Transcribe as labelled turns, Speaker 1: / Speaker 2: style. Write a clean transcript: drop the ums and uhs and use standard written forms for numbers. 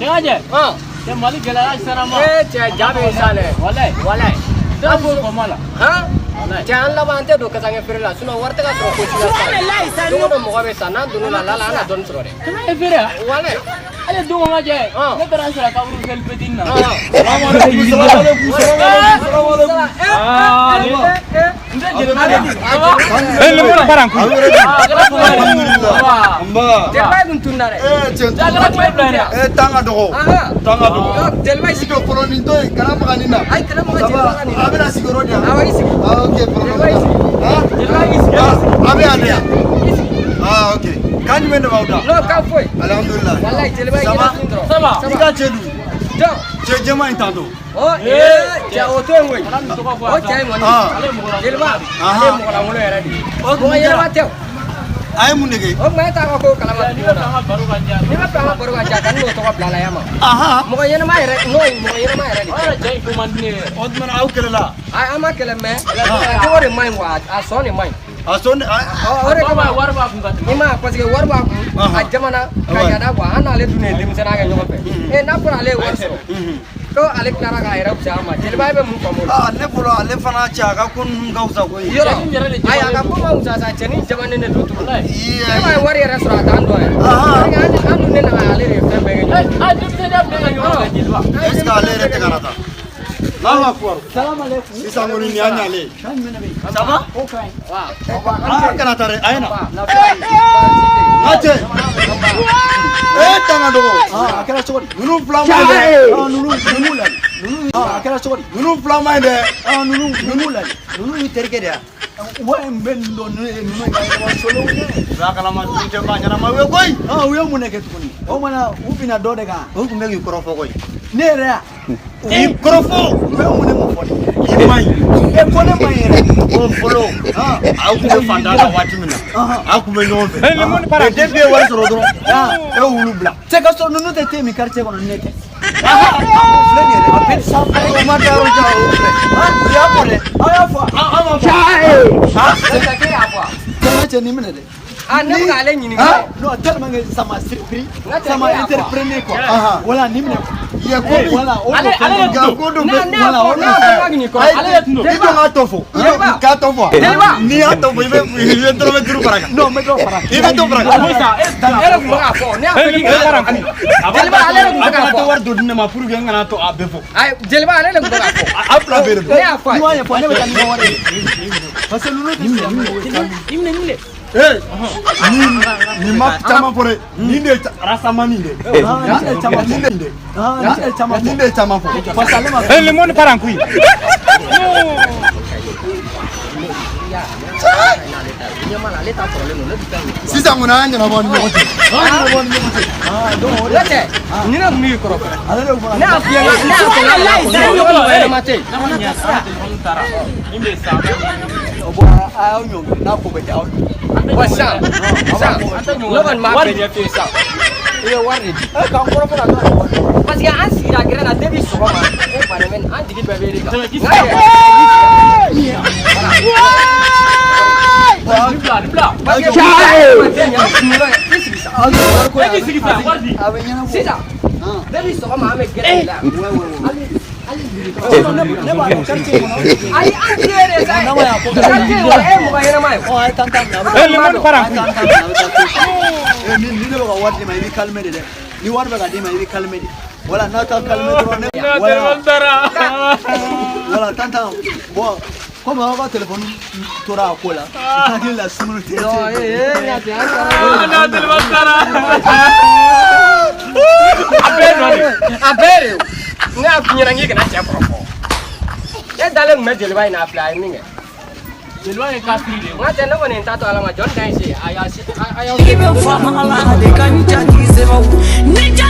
Speaker 1: Cɛ ka jɛ. Cɛ, Mali gɛlɛyara sera ma.
Speaker 2: Ee cɛ, ja bɛ yen sa dɛ.
Speaker 1: Walayi.
Speaker 2: Walayi.
Speaker 1: Tɛ foyi faamu a la.
Speaker 2: Han?
Speaker 1: Walayi.
Speaker 2: Cɛ, an laban an tɛ don kasange feere la, sinon wari tɛ ka sɔrɔ ko si la sisan. Don o don mɔgɔ bɛ sa, n'an donn'o la, lala an na dɔɔni sɔrɔ dɛ.
Speaker 1: Kasange feere yan.
Speaker 2: Walayi.
Speaker 1: Ale don ko ma jɛ. Ne taara n sɔrɔ kaburu seli petini na.
Speaker 3: Salamaleykum, salamaleykum, salamaleykum.
Speaker 1: Aa, n tɛ jeli ma.
Speaker 4: Eh, le monde part en couille.
Speaker 1: Aa, a kɛra kuma ye.
Speaker 3: Alhamdulillah. Nba.
Speaker 2: Jeliba ye kun tununa dɛ.
Speaker 3: Eh, cɛ.
Speaker 1: A kɛra tile fila ye dɛ.
Speaker 3: Eh, tan ka dɔgɔ. Tan ka dɔgɔ.
Speaker 2: Jeliba
Speaker 3: I
Speaker 2: sigi.
Speaker 3: jɔ kɔnɔnin to yen, kana maga nin na.
Speaker 2: Ayi, kana maga jeliba ka nin na.
Speaker 3: A bɛna sigiyɔrɔ di yan.
Speaker 2: Awɔ, i sigi.
Speaker 3: Ah, ok, problème
Speaker 2: Jeliba, i sigi.
Speaker 3: Ah,
Speaker 1: Jeliba y'i sigi.
Speaker 3: ah, a bɛ yan de yan. Ah, ok. Kan jumɛn de b'aw da?
Speaker 2: Non, kan foyi.
Speaker 3: Alhamdulillah.
Speaker 2: Walayi, jeliba ye
Speaker 3: Ça va?
Speaker 2: ɲɛnafin dɔrɔn.
Speaker 1: Ça va?
Speaker 3: I ka cɛ dun?
Speaker 2: Jɔn?
Speaker 3: Cɛ jɛman in tantɔ.
Speaker 2: Ɔ, ee, cɛ, o to yen koyi.
Speaker 1: Kana nin tɔgɔ fɔ.
Speaker 2: O cɛ in kɔni.
Speaker 3: Ah.
Speaker 1: Ale ye mɔgɔ la.
Speaker 2: Jeliba, ale ye mɔgɔ lankolon yɛrɛ de ye.
Speaker 3: O
Speaker 2: Mɔgɔ ɲɛnama tɛ o.
Speaker 3: A ye mun de kɛ?
Speaker 2: O tuma e t'a ka ko kalama
Speaker 1: N'i
Speaker 2: dugu
Speaker 1: bɛ fɛ
Speaker 2: kɔnɔ.
Speaker 1: an ka baro ka diya.
Speaker 2: N'i b'a fɛ an ka baro ka diya, ka n'o tɔgɔ bila a la ya ma.
Speaker 3: Ahan.
Speaker 2: Mɔgɔ ɲɛnama yɛrɛ, n'o ye mɔgɔ ɲɛnama yɛrɛ de
Speaker 1: O
Speaker 2: tɛ.
Speaker 1: yɛrɛ cɛ in ko man di ne ye.
Speaker 3: O tuma aw kɛlɛla.
Speaker 2: Ayi, an ma kɛlɛ, mais a cogo de man ɲi quoi, a sɔn de man ɲi.
Speaker 3: A sɔn de.
Speaker 2: Ɔ, o de
Speaker 1: Kama
Speaker 2: kama
Speaker 1: wari b'a kun ka tɛmɛ.
Speaker 2: I ma ye, parce que wari b'a kun, a jamana ka yada quoi, an n'ale dun de ye denmisɛnninya kɛ ɲɔgɔn fɛ. Ee, n'a fɔra ale ye wari sɔrɔ, ko ale tilara k'a yɛrɛ fisaya a ma, jeliba, e bɛ mun faamu o la?
Speaker 3: Ah, ne bolo ale fana cɛ, a ka ko ninnu ka fisa koyi.
Speaker 2: Yɔrɔ,
Speaker 1: Cɛnin yɛrɛ de
Speaker 2: ayi, a ka
Speaker 1: jamalen
Speaker 2: ko ma wusa sa, cɛnin jamanen de don tugun.
Speaker 1: Walayi.
Speaker 2: Ne ma ye wari yɛrɛ sɔrɔ, a t'an dɔn yɛrɛ.
Speaker 3: Ahan.
Speaker 2: Parce que an dun ne nana, ale de ye fɛn bɛɛ kɛ ɲɔgɔn fɛ.
Speaker 1: A denmisɛnninya bɛɛ ka ɲɔgɔn fɛ, jeliba.
Speaker 3: Est ce que ale yɛrɛ tɛ ka na taa? Allahu akbar.
Speaker 5: Salam alaikum.
Speaker 3: Sisan kɔni nin y'a ɲalen.
Speaker 5: Kan jumɛn de bɛ yen?
Speaker 3: Ça va?
Speaker 5: O ka ɲi.
Speaker 3: Ah, kana taa dɛ, a ye na.
Speaker 5: Lafiya.
Speaker 3: N ka cɛ. Eh, tan ka dɔgɔ.
Speaker 5: Ah, a kɛra cogo di?
Speaker 3: Ninnu fila ma ɲi dɛ.
Speaker 5: Ah, ninnu la. Ninnu, ah, a kɛra cogo di?
Speaker 3: Ninnu fila ma ɲi dɛ.
Speaker 5: Ah, ninnu la.
Speaker 3: Ninnu y'i terikɛ de ye.
Speaker 5: Wari in bɛ nin dɔn, ninnu ye ka yɛlɛma solenw ye.
Speaker 3: U y'a kalama dugu cɛ ba ɲɛnama ye koyi.
Speaker 5: Ah, u ye mun de kɛ tuguni? O mana u binna dɔ de kan.
Speaker 3: O tun bɛ k'i kɔrɔfɔ koyi.
Speaker 5: Ne yɛrɛ ya.
Speaker 3: K'i kɔrɔfɔ.
Speaker 5: U ye mun de mun fɔ ne?
Speaker 3: I ma ɲi.
Speaker 5: E ko ne ma ɲi yɛrɛ.
Speaker 3: Ko fɔlɔ. Aw tun bɛ fantan la waati min na. Aw tun bɛ ɲɔgɔn fɛ.
Speaker 4: Eh, le monde part en
Speaker 3: Mais depuis e ye wari sɔrɔ dɔrɔn, e y'olu bila.
Speaker 5: Cɛ ka sɔrɔ ninnu tɛ te min quartier kɔnɔ ni ne tɛ. Filɛ nin ye dɛ. A bɛɛ sanfɛ.
Speaker 3: O ma taa yɔrɔ jan, o filɛ. U y'a fɔ dɛ.
Speaker 5: Aw y'a fɔ.
Speaker 3: An ma fɔ.
Speaker 2: Cɛ, k'e y'a fɔ wa?
Speaker 5: Cɛ, n ka cɛ nin minɛ dɛ.
Speaker 2: Ah, ne bɛ k'ale ɲininka.
Speaker 5: Non, tellement que ça m'a surpris,
Speaker 2: N ka cɛ,
Speaker 5: ça m'a
Speaker 2: k'e y'a fɔ.
Speaker 5: interpellé quoi.
Speaker 3: Ahan.
Speaker 5: Voilà, nin minɛ.
Speaker 3: I ye ko min.
Speaker 5: Voilà, o
Speaker 1: Ale
Speaker 5: de
Speaker 1: ale de
Speaker 3: Nka
Speaker 1: tun don.
Speaker 3: ko dɔ
Speaker 2: Ne
Speaker 3: bɛ.
Speaker 2: ne y'a fɔ, ne y'a fɔ k'a k'i kɔrɔ.
Speaker 1: Ale de tun don.
Speaker 3: I dɔn k'a tɔ fɔ. I dɔn k'a tɔ fɔ.
Speaker 2: Jeliba.
Speaker 3: N'i y'a tɔ fɔ, i bɛ dɔrɔmɛ 5 fara kan.
Speaker 5: Non, n bɛ dɔ fara.
Speaker 3: I bɛ dɔ fara kan.
Speaker 1: Musa, e
Speaker 2: E de tun bɛ k'a fɔ, ne y'a fɔ
Speaker 4: Eh,
Speaker 2: k'i
Speaker 4: le monde part en
Speaker 2: k'a
Speaker 4: couille.
Speaker 2: Jeliba, ale de tun bɛ
Speaker 3: A
Speaker 2: k'a
Speaker 3: kana tɛ
Speaker 2: fɔ.
Speaker 3: wari dɔ di ne ma pour que n kana to a bɛɛ fɔ.
Speaker 2: Ayi, jeliba, ale de tun bɛ k'a fɔ.
Speaker 3: A fila bɛɛ de don.
Speaker 2: Ne y'a fɔ a
Speaker 5: N'i
Speaker 2: ye.
Speaker 5: m'a ɲɛfɔ, ne bɛ taa ni ka wari ye. Parce que ninnu tɛ silamɛ ye.
Speaker 1: I minɛ, i minɛ.
Speaker 3: Ee, nin ma caman fɔ dɛ. Nin de ye rasamani de.
Speaker 5: Ah, nin de caman
Speaker 3: Nin
Speaker 5: fɔ.
Speaker 3: de de.
Speaker 5: Ah, nin de caman
Speaker 3: Nin
Speaker 5: fɔ.
Speaker 3: de ye caman fɔ.
Speaker 5: Parce que ale ma
Speaker 4: Eh, le monde part en couille.
Speaker 2: Ɲɛ b'a la, ale ta kɔrɔlen don, ne bɛ taa nin.
Speaker 3: Sisan kɔni an y'a ɲɛnabɔ ni ɲɔgɔn cɛ. An y'a ɲɛnabɔ ni ɲɔgɔn cɛ.
Speaker 5: Ah, donc o de.
Speaker 2: Ne tɛ, ni ne tun b'i kɔrɔfɔ.
Speaker 5: Ale de fana.
Speaker 2: Ne y'a f'i ye, ne y'a fɔ n ka mɔgɔ ɲɛnama tɛ yen.
Speaker 1: Ne kɔni ɲɛ, an telefɔni taara. Min bɛ sa.
Speaker 5: O bɔn, a y'aw ɲɔngiri n'a ko bɛ kɛ aw ɲɔngiri.
Speaker 2: Wa sisan, sisan, ne kɔni m'a bɛɛ ɲɛf'i ye sisan. I bɛ wari de di.
Speaker 5: E k'an kɔrɔfɔ ka taa wari.
Speaker 2: Parce que an sigira gɛrɛn na depuis sɔgɔma, e bannen bɛ nin, an jigi bɛɛ bɛ e de kan.
Speaker 1: Tɛmɛ, k'i
Speaker 2: Nka yɛrɛ,
Speaker 1: Nin bila, nin bila.
Speaker 2: parce que ma tɛ ɲɛ, an kunkolo ye, i sigi sa.
Speaker 5: Aw wari ko
Speaker 1: E k'i sigi sa, wari di.
Speaker 5: A bɛ ɲɛnabɔ.
Speaker 2: Sisan, depuis sɔgɔma an bɛ gɛrɛn de la yan.
Speaker 5: Sinon, ne b'a dɔn quartier kɔnɔ.
Speaker 2: Ayi, an tigi ye de sa ye.
Speaker 5: N'a ma ɲa ko
Speaker 2: Quartier in kɔnɔ, e ye mɔgɔ ɲɛnama ye.
Speaker 5: Ɔ, a ye tan tan minɛ. A bɛ
Speaker 4: Eh, le monde part en
Speaker 5: a ye
Speaker 4: couille.
Speaker 5: tan tan minɛ, a bɛ taa so. Eh, ni ne bɛ ka wari d'i ma, i bɛ calmer de dɛ. Ni wari bɛ ka d'i ma, i bɛ calmer de. Voilà, n'a t'a calmer dɔrɔn ne. Voilà,
Speaker 1: Telefɔni taara.
Speaker 5: voilà, tan tan. Bon, comme aw ka téléphone tora a ko la, n hakili la sunkalo tɛ.
Speaker 2: Non, ee, ee, ɲa tɛ, an taara.
Speaker 1: Ah, n'a telefɔni taara. A bɛɛ nɔ de.
Speaker 2: A bɛɛ de o. Ne y'a f'i ɲɛna k'i kana cɛ kɔrɔfɔ. E dalen tun bɛ jeliba in na, a filɛ, a ye min kɛ.
Speaker 1: Jeliba ye kasiri de ye.
Speaker 2: N ka cɛ, ne kɔni n t'a to Ala ma, jɔn dan ye se, a y'a se, a y'aw
Speaker 6: I bɛ fɔ ala de ka n jati sɛbɛw ni ja.